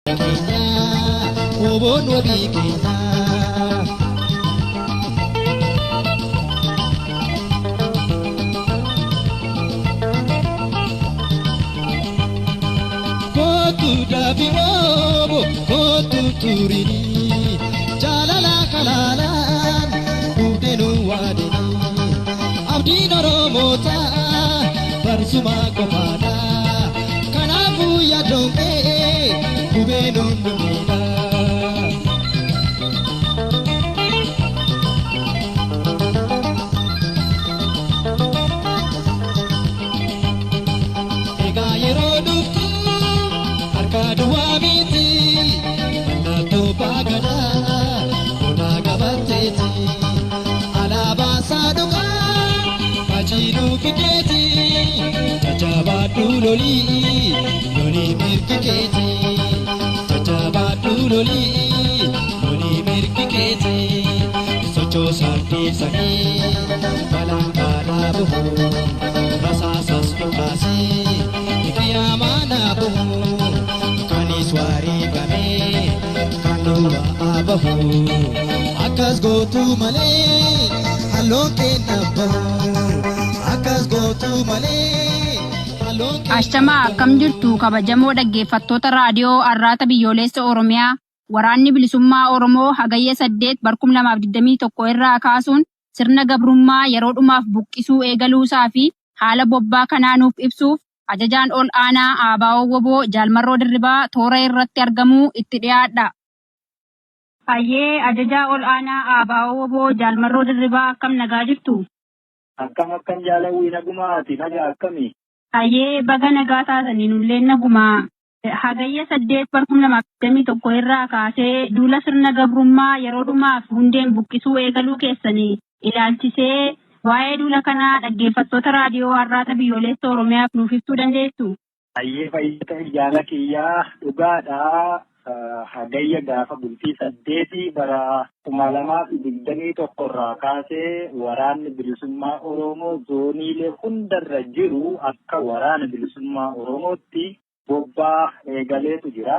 Keenya oboon wabii keenya. Kootu daafi oobo kootu turini jaalala kalaalaan buudenu waadini abdiin Oromoota barsuma qofaadha kanaafuu yaadoon kee gubeenuun dhumeedha. Egaa yeroo dhuftu harka duwwaa miti mallattoo baagadaa bonaa qabatteeti alaabaa saadhuqaa fajiinuu fideeti jajjabaadhu lolii lolii mirgi keeti jajjabaadhu lolii lolii mirgi keeti sochoosaan dhiibsanii balaan kaanaa buhu rasaasas dhukaasii kiyaamaa naa buhu kanis wareegamee kan duwwaa bahu akkas gootu malee halloon keenya bahu akkas gootu malee halloon keenya. Ashamaa, akkam jirtu kabajamoo dhaggeeffattoota raadiyoo Arraata Biyyoolessa Oromiyaa? Waraanni Bilisummaa Oromoo Hagayya 8 2021 irraa kaasuun sirna gabrummaa yeroo dhumaaf buqqisuu eegaluusaa fi haala bobbaa kanaa nuuf ibsuuf ajajaan ol aanaa ABO WBO Jaalmarroo Dirribaa toora irratti argamuu itti dhiyaadha. Hayyee, ajajaa ol aanaa ABO WBO Jaalmarroo Dirribaa, akkam nagaa jirtu? Akkam akkam jaalawwii, nagumaati, nagaa akkamii? Hayyee, baga nagaa taatanii, nulleen nagumaa. Hagayya 8 2021 irraa kaasee duula sirna gabrummaa yeroo dhumaaf hundeen buqqisuu eegaluu keessanii ilaalchisee waa'ee duula kanaa dhaggeeffattoota raadiyoo Arraata Biyyoolessa Oromiyaaf nuuf ibsuu dandeessu? Hayyee, fayyada jaala kiyyaa, dhugaadhaa. Hagayya gaafa bultii 8 bara 2021 irraa kaasee waraanni bilisummaa Oromoo zooniilee hundarra jiru akka waraana bilisummaa Oromootti bobbaa eegaleetu jira.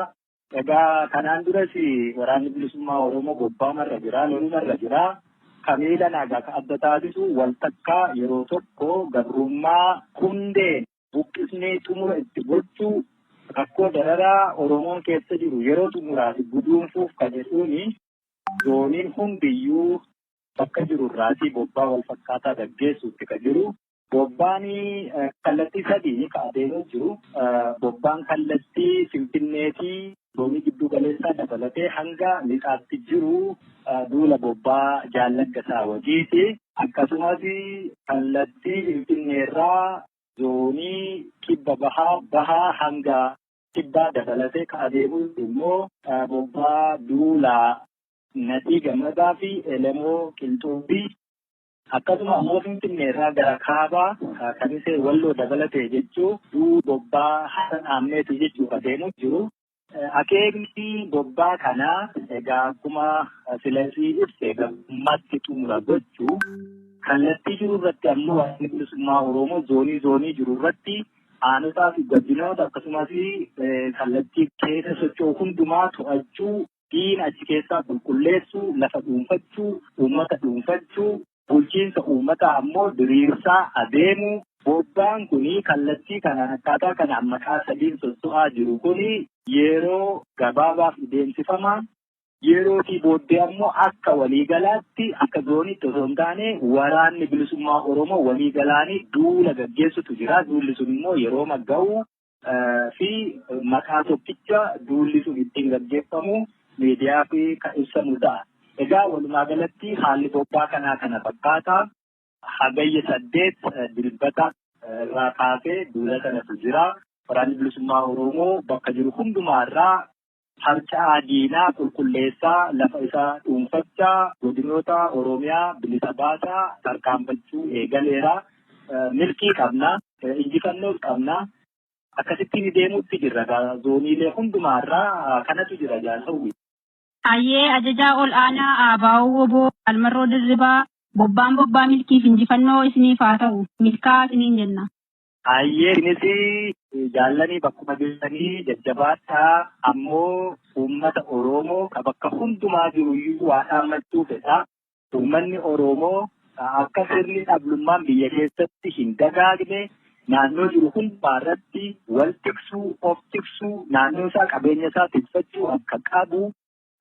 Egaa kanaan duras waraanni bilisummaa Oromoo bobbaamarra jira, lolumarra jira. Kamiila nagaa ka adda taasisu waltakkaa yeroo tokko gabrummaa hundeen buqqisnee xumura itti gochuu, rakkoo dararaa Oromoon keessa jiru yeroo xumuraaf guduunfuuf kan jedhuuni zooniin hundiyyuu bakka jiru irraatii bobbaa wal fakkaataa gaggeessuutti kan jiru. Bobbaan kallattii sadii ka adeemuu jiru. Bobbaan kallattii Finfinneetii zoonii gidduu galeessaa dabalatee hanga lixaatti jiru duula bobbaa Jaallaggasaa wajiiti. Akkasumas kallattii Finfinneerraa zoonii kibba bahaa, bahaa hanga kibbaa dabalatee ka adeemu immoo bobbaa duulaa Nadhii Gammadaa fi Elemoo Qilxuubii. Akkasuma ammoo Finfinneerraa gara kaabaa Kamisee Walloo dabalatee jechuu duula bobbaa Hasan Aammeeti jechuu adeemu jiru. Akeekni bobbaa kanaa egaa akkuma filasii ibse gabrummaatti xumura gochuu, kallattii jiru irratti ammoo waraanni bilisummaa Oromoo zoonii zoonii jiru irratti aanotaa fi godinoota akkasumas kallattii keessa socho'u hundumaa to'achuu, diina achi keessaa qulqulleessuu, lafa dhuunfachuu, uummata dhuunfachuu, bulchiinsa uummataa ammoo diriirsaa adeemuu. Bobbaan kun kallattii kanaan akkaataa kanaan maqaa sadiin socho'aa jiru kun yeroo gabaabaaf deemsifama. Yerootii booddee ammoo akka waliigalaatti akka zooniitti osoo hin taane waraanni bilisummaa Oromoo waliigalaanii duula gaggeessutu jira. Duulli sun immoo yeroo ga'u fi maqaa tokkicha duulli sun ittiin gaggeeffamu miidiyaa fi kan ibsamu ta'a. Egaa walumaa galatti haalli bobbaa kanaa kana fakkaata. Hagayya 8 dilbata irraa kaasee duula kanatu jira. Waraanni bilisummaa Oromoo bakka jiru hundumaarraa harca'aa diinaa qulqulleessaa, lafa isaa dhuunfachaa, godinoota Oromiyaa bilisa baasaa tarkaanfachuu eegaleera. Milkii qabna, injifannoos qabna. Akkasittiin deemuutti jirra. Zooniilee hundumaarraa kanatu jira, jaalawwi. Hayyee, ajajaa ol aanaa ABO WBO Jaalmarroo Dirribaa, bobbaan bobbaa milkiif injifannoo isiniif haa ta'u. Milkaa isiniin jenna. Hayyee, isinis Jaallanii bakkuma jirtanii jajjabaadhaa, ammoo uummata Oromoo ka bakka hundumaa jiruyyuu waa dhaammachuu fedha. Uummanni Oromoo akka sirni dhablummaan biyya keessatti hin dagaagne naannoo jiru hundumaa irratti wal tiksuu, of tiksuu, naannoo isaa qabeenya isaa tikfachuu akka qabu,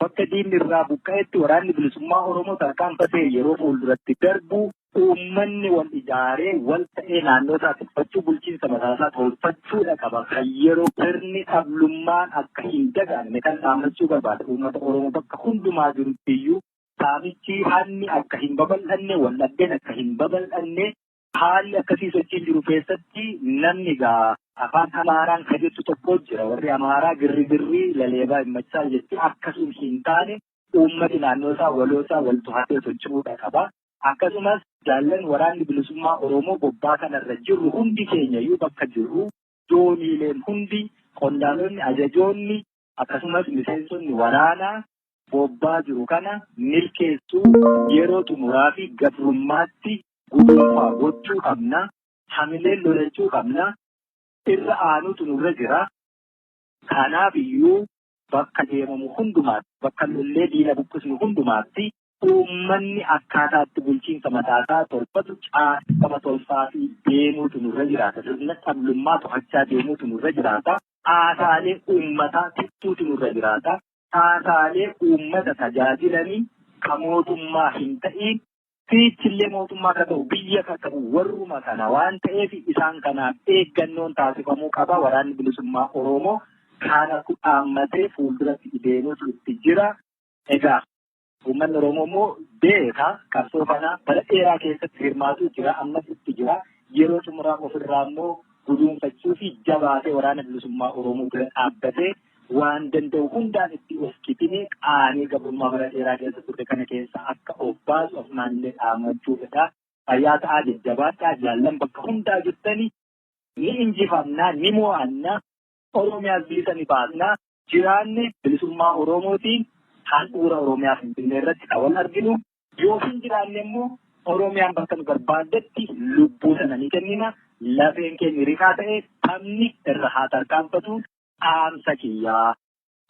bakka diinni irraa buqqa'etti waraanni bilisummaa Oromoo tarkaanfatee yeroo fuulduratti darbu uummanni wal ijaaree wal ta'ee naannoo isaa tikfachuu, bulchiinsa mataa isaa tolfachuudha qaba. Kan yeroo sirni dhablummaan akka hin dagaagne kan dhaammachuu barbaada. Uummata Oromoo bakka hundumaa jirutti iyyuu saamichi hanni akka hin babal'anne, waldhabdeen akka hin babal'anne, haalli akkasii sochiin jiru keessatti namni gaa afaan Amaaraan ka jettu tokko jira. Warri Amaaraa girri laleebaa himmachaa jechuun akkasuma hin taane uummati naannoo isaa waloo isaa wal to'atee socho'uudha qaba. Akkasumas jaallan waraanni bilisummaa Oromoo bobbaa kanarra jirru hundi keenyayyuu bakka jirru dooniileen hundi, qondaalonni, ajajoonni, akkasumas miseensonni waraanaa bobbaa jiru kana milkeessuu, yeroo xumuraa fi gabrummaatti guduunfaa gochuu qabna. Hamileen lolachuu qabna. Irra aanutu nurra jira. Kanaaf iyyuu bakka deemamu hundumaatti, bakka lollee diina buqqisnu hundumaatti uummanni akkaataatti bulchiinsa mataasaa tolfatu caaseffama tolfaa fi deemuutu nurra jiraata. Sirna dhablummaa to'achaa deemuutu nurra jiraata. Caasaalee uummataa tiksuutu nurra jiraata. Caasaalee uummata tajaajilanii ka mootummaa hin ta'in fiichillee mootummaa ka ta'u biyya ka ta'u warruma kana waan ta'eef isaan kanaaf eeggannoon taasifamuu qaba. Waraanni bilisummaa Oromoo kana dhaammatee fuulduratti deemuutu itti jira. Egaa uummanni Oromoo immoo beeka, qabsoo kana bara dheeraa keessatti hirmaatu jira, ammas itti jira. Yeroo xumuraa ofirraa immoo guduunfachuu fi jabaatee waraana bilisummaa Oromoo bira dhaabbatee waan danda'u hundaan itti of kitine qaanii gabrummaa bara dheeraa keessa turre kana keessa akka of baasu asumaanillee dhaammachuu fedha. Fayyaa ta'aa, jajjabaadhaa, jaallan bakka hundaa jirtanii ni injifannaa, ni mo'annaa, Oromiyaas bilisa ni baasnaa, jiraanne bilisummaa Oromootiin handhuura Oromiyaa Finfinnee irratti kan wal arginu, yoo hin jiraanne immoo Oromiyaan bakka nu barbaaddetti lubbuu sana ni kennina. Lafeen keenya riqaa ta'e taphni irra haa tarkaanfatu dhaamsa kiyyaa.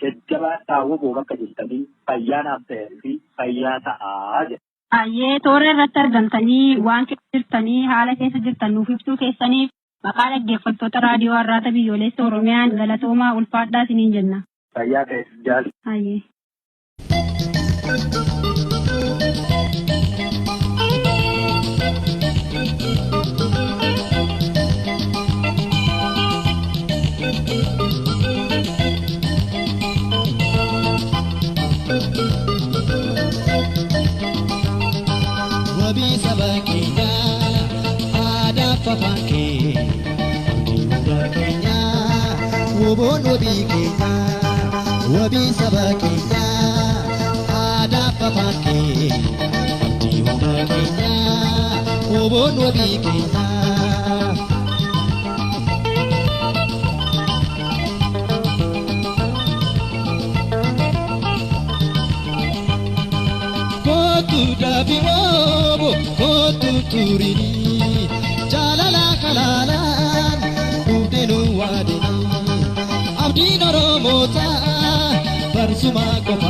Jajjabaadhaa, woboo bakka jirtanii fayyaa naaf ta'ee fi fayyaa ta'aa jedha. Baay'ee toora irratti argamtanii waan keessa jirtanii haala keessa jirtan nuuf ibsuu keessaniif maqaa dhaggeeffattoota raadiyoo Arraata Biyyoolessa Oromiyaan galatoomaa, ulfaadhaa isiniin jenna. Fayyaa ta'e jaal. Baay'ee. Wabii saba keenyaa, aadaa afaan keenya, hunda keenyaa, woboon wabii keenyaa. Wabii saba keenyaa, aadaa afaan keenya, hunda keenyaa, woboon wabii keenyaa. Kootu daafi woobo, kootu turini, jaalala kalaalaan dhufdeenu waadini, abdiin Oromoota barsuma qofa.